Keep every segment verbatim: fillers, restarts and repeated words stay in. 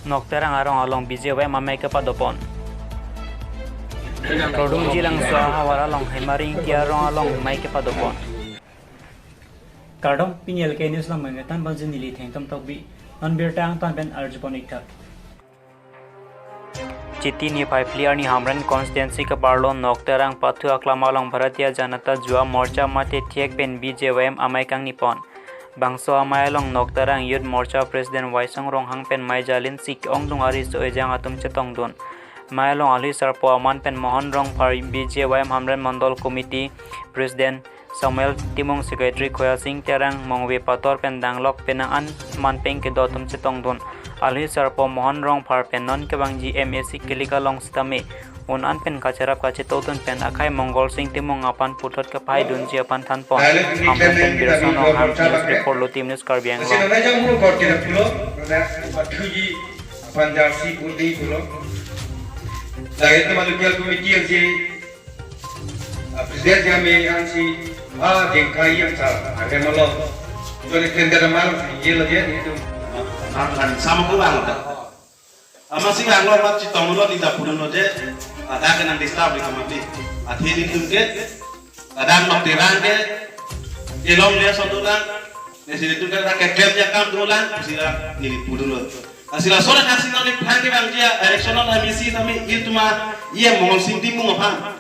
Nokterang arong along B J Y M amei kepadopon. Krodung Jilangso ahavar along Hemari Ingti arong along mei kepadopon. Kardom, pini L K News along mengetan banjin neli Thengtom Tokbi, non birta angtan pen arjupon iktha. Chiti niphai phli arni Hamren constituency keparlo Nokterang pathu aklam along Bharatiya Janata Yuva Morcha mate thek pen B J Y M amei kangnipon. Bangso amei along Nokterang Youth Morcha President Waisong Ronghang pen mei jalin si ongdung ariso ejang atum chetongdun. Mei along alhi sarpo aman pen Mohan Rongphar B J Y M Hamren Mondol Committee President, Samuel Timung Secretary, Khoya Sing Terang, Mongve Pator pen danglok penang an manpeng kedo atum chetongdun. Alhi sarpo Mohan Rongphar pen non kevangji M A C kilik along sitame un an pen kacherap kachetongdun pen akhai Mongol Sing Timung aphan puthot kapahaidunji aphan thanpon. Hamren pen Birson Ronghang, News Report, Lutim News, Karbi Anglong. Panjasi pudi pulo. Dai teman local committee yang si, ah, president yang me yang si, ah, jengkai yang sa, ada malam. Jadi tender malam, iya lagi itu. Malam sama kurang tak. Ama si ang lo mat citong lo di dapur lo je, ada kena disturb di kamar di. Ati di tungke, ada Nokterang ke, kelong dia satu lang, nesi di tungke ada keklem ya kam dua lang, sila nili pudu lo. Lasi lason akan si nang ni phan kevangji a-election along M A C tame ilitum a-E M Mongol Sing Timung aphan.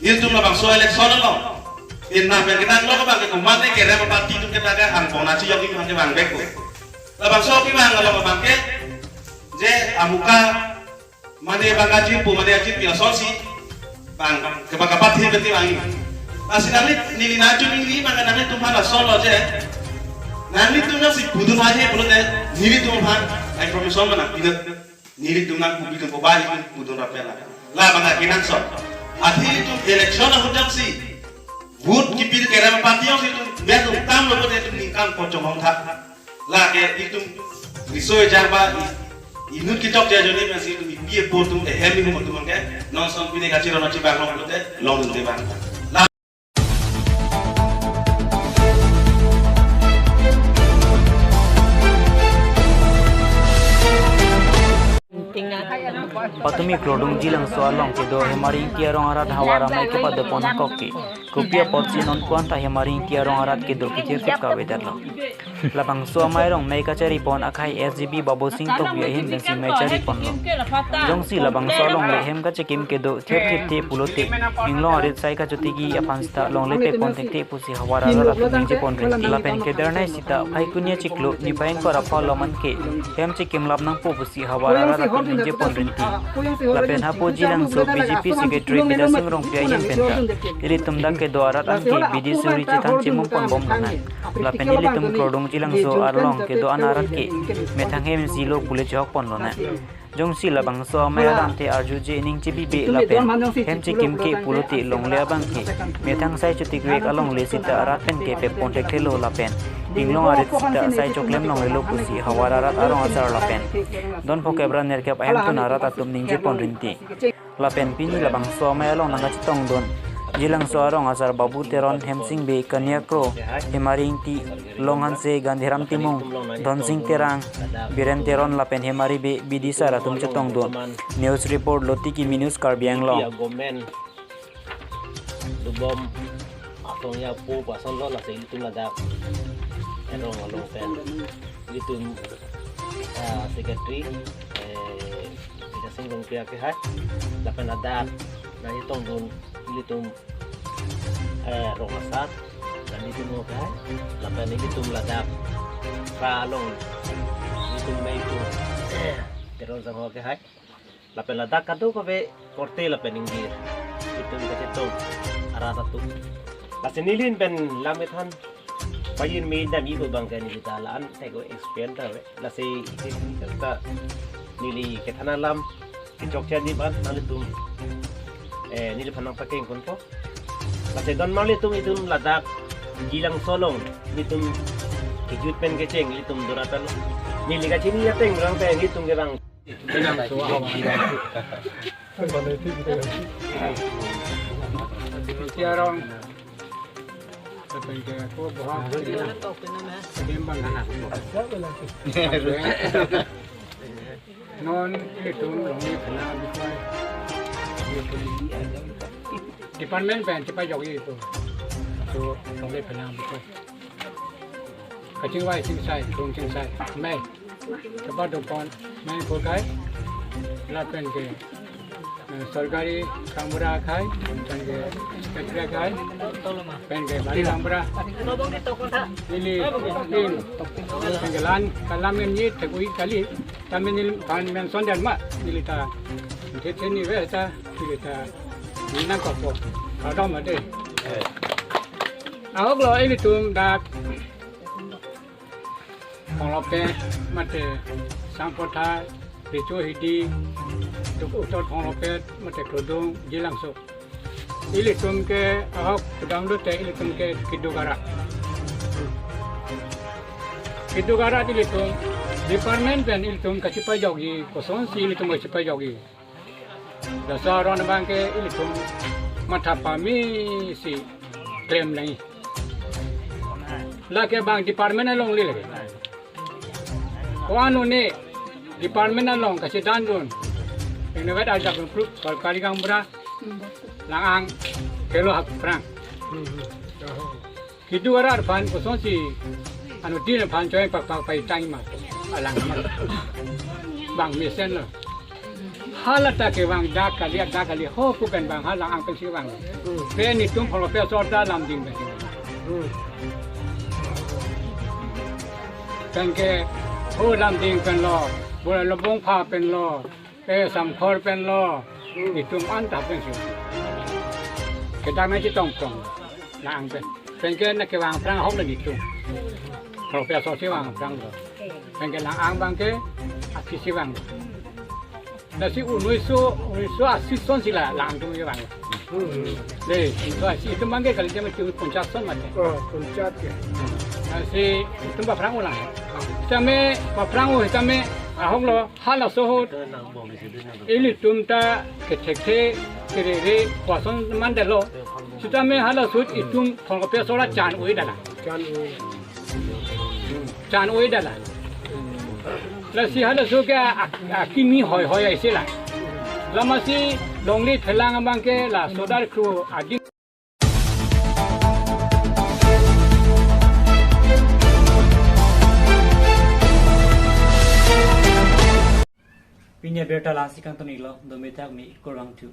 Ilitum labangso election along. Inna pen kita lo kevang ke komat ne kerem party atum kita ke angbong nachi yong kevang kevang bek ko. Labangso kevang along kevang ke je amuka mane bang kachirpo mane achirpi lasonsi. Bang, kebang kapat hin beti bang ini. Lasi nangli, neli nangchu neli bang nanglitum aphan lason lo je. Nanglitum nangsi pudun hai he pulote, nelitum aphan, information mana, pina, nelitum nang kubi tum kobai tum pudun rapela. La bang lagi nang son. Ati ilitum election ahut jam si. Vote kipi kerem party yang si tum, biar tum tam lo pulote tum ningkan pocong hong thak. Lake itum riso ejang ba i-, inut kechokche ajoine pensi itum ipi epo atum ehem ihum atum ke non son pine kachirona chibang long pulote longdunde bang. La Patumi Krodung Jilangso along kedo Hemari Ingti arong arat havar amei kepadopon akok ke. Kopi apotsi non ko-an ta Hemari Ingti arong arat kedo kechirkep kavedetlo. Labangso amei arong mei kacharipon akhai S G B Babu Sing Tokbi ahin pensi mei chariponlo. Jongsi labangso along le hem kachekim kedo thepthepthe pulote inglong arit sai kachotiki aphan sita longle pepon thekthe pusi havar arat atum ningjepon rinti. Lapen kedernai sita Phaikuni achiklo niphai ingkoi ra pho along man ke hem chekimlap nangpo pusi havar arat atum ningjepon rinti. Lapen hapu Jilangso B J P Secretary Bidya Sing Rongpi ahin penta ilitum dak kedo arat anke bidi suri chethan chemum ponbom lonang. Lapen ilitum Krodung Jilangso arlong kedo an arat ke methang hem silo pule chehok pon lonang. Jongsi labangso amei alam te arjuje ning chebibe lapen hem chekim ke pulote longle abang ke methang sai chotikvek alongle sita arat pen kepepon thekthelo lapen inglong arit sita sai choklem longlelo pusi havar arat arong asar lapen don phokep ra nerkep ahemtun arat atum ningjepon rinti. Lapen pini labangso amei along nangkachetongdun Jilangso arong asar Babu Teron, Hemsing Bey, Kania Kro, Hemari Ingti, Long Hanse, Gandhiram Timung, Dhonsing Terang, Biren Teron lapen Hemari Bey, bidisar atum chetongdun. News report, Lotiki News, Karbi Anglong. Government lubom asong ya pu pason lo lasi ilitum ladak erong along pen ilitum, ah, secretary, eh, Bidya Sing Rongpi ke hai lapen ladak nangchetongdun ilitum, eh, rong asar nangchetongdun ke hai lapen ilitum ladak ra along ilitum mei tum, eh, Teron Sangho ke hai. Lapen ladak kadokave korte lapen ingjir itum kachetong arat atum. Lasi neli pen lam kethan pajirmi damji abang ke neli ta la-an thek-o experience ta ave. Lasi itum ta neli kethan alam kechokche neli ban nanglitum, eh, neliphan nangpakeng ponpo. Lasi don marli atum itum ladak Jilangso along itum kejut pen kecheng itum dorat alo. Neli kachini ateng rang pen itum kevang. Non ilitum longle phelang abikoi, ilitum department pen chepajokji itum. So longle phelang abikoi. Kachingvai chingsai, kung chingsai, mei. Chepado pon, mei pokai. Lapen ke, eh, sorkari gaonbura akhei, pen ke secretary akhei, pen ke bari gaonbura. Ili, ili, pen ke la-an, kalam ini thekui kali. Tame neliphan mention dan ma, neli ta. Thetheni ve ta, neli ta. Nina kopo. Kadom ade. Ahok lo ilitum dak Phonglopet mate Sangpotha, Recho Hidi, duk utot Phonglopet mate Krodung, Jilangso. Ilitum ke ahok kedam dote ilitum ke keduk arat. Keduk arat ilitum department pen ilitum kachepajokji, kosonsi ilitum kachepajokji. Laso aron abang ke ilitum matha pamesi klem nangji. Lake bang department alongle lake. Ko-an un-e department along kachedandun. Inutvet ajak group sorkari gaonbura lang-an kelo hak phrang. Keduk arat aphan kosonsi anuttin aphan choi pakpak pai tang ma alang ma. Bang mesen lo. Hala ta kevang dak kali, dak kali ho pu pen bang ha lang-an pensi vang. Pen itum Phonglopet asor ta Lumding pensi. Pen ke ho Lumding pen lo, bola Lobongpha pen lo, eh, Samkhor pen lo, itum anta pensi. Kedam nangchetong tong lang-an pen. Pen ke na kevang phrang ahok lo itum. Phonglopet asor si vang phrang lo. Pen ke lang-an abang ke aphisi vang. Lasi unniso, unniso asi son si la lang atum kevang. Dei, unniso asi itum abang ke kali jam itum ponchas son mate. Oh, ponchas ya. Lasi itum paphrang-o lang. Sitame paphrang-o sitame ahok lo halaso ahut ilitum ta kethekthe kerere koson mandetlo. Sitame halaso ahut itum Phonglopet asor ta chan-oi dala. Chan-oi. Chan-oi dala. Lasi halaso ahut ke a-, akimi hoihoi aisi la. Lamasi longle phelang abang ke la sodar kru adin. Pini abirta lasi kangton-iklo, dome thak me kurang thu.